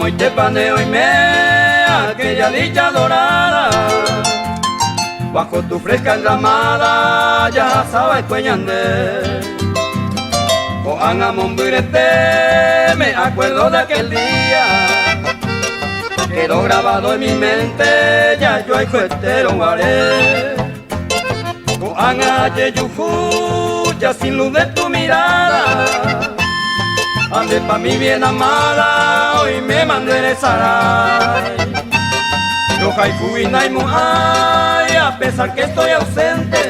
Mamoitépa nde oime aquella dicha dorada Bajo tu fresca enramada jahasava'ekue ñande Ko'ág̃a mombyrete me acuerdo de aquel día Quedó grabado en mi mente jajoayhuetérõ guare Ko'ág̃a ajejuhu ya sin luz de tu mirada Andépa mi bien amada oiméma nde resarái Rohayhúgui naimo'ãi a pesar que estoy ausente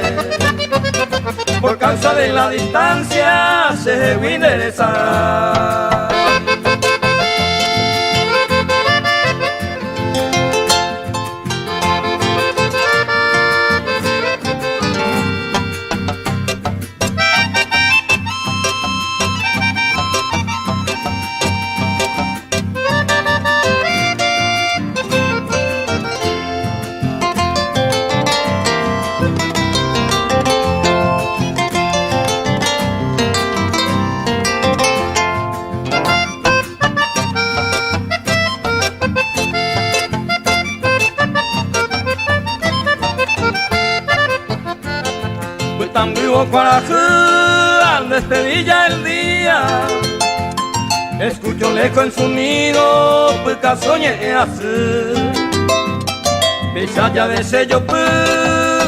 Por causa de la distancia chehegui nde resarái. Pytãmbývo kuarahy al despedir ya el día Escucho lejos en su nido pykasu ñe'ẽ asy Péicha jave che jopy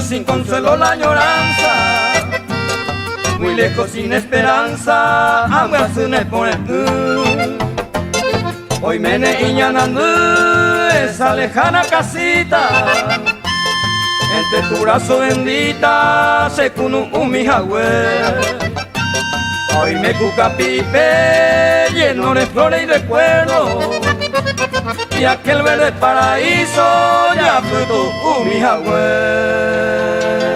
sin consuelo la añoranza Muy lejos sin esperanza ambyasy ne pore'ỹ Oiméne iñanandy esa lejana casita Entre tu brazo bendita che kunu'ũmi hague Oime ku kapi'ipe lleno de flores y recuerdo Y aquel verde paraíso japytu'ũmi hague.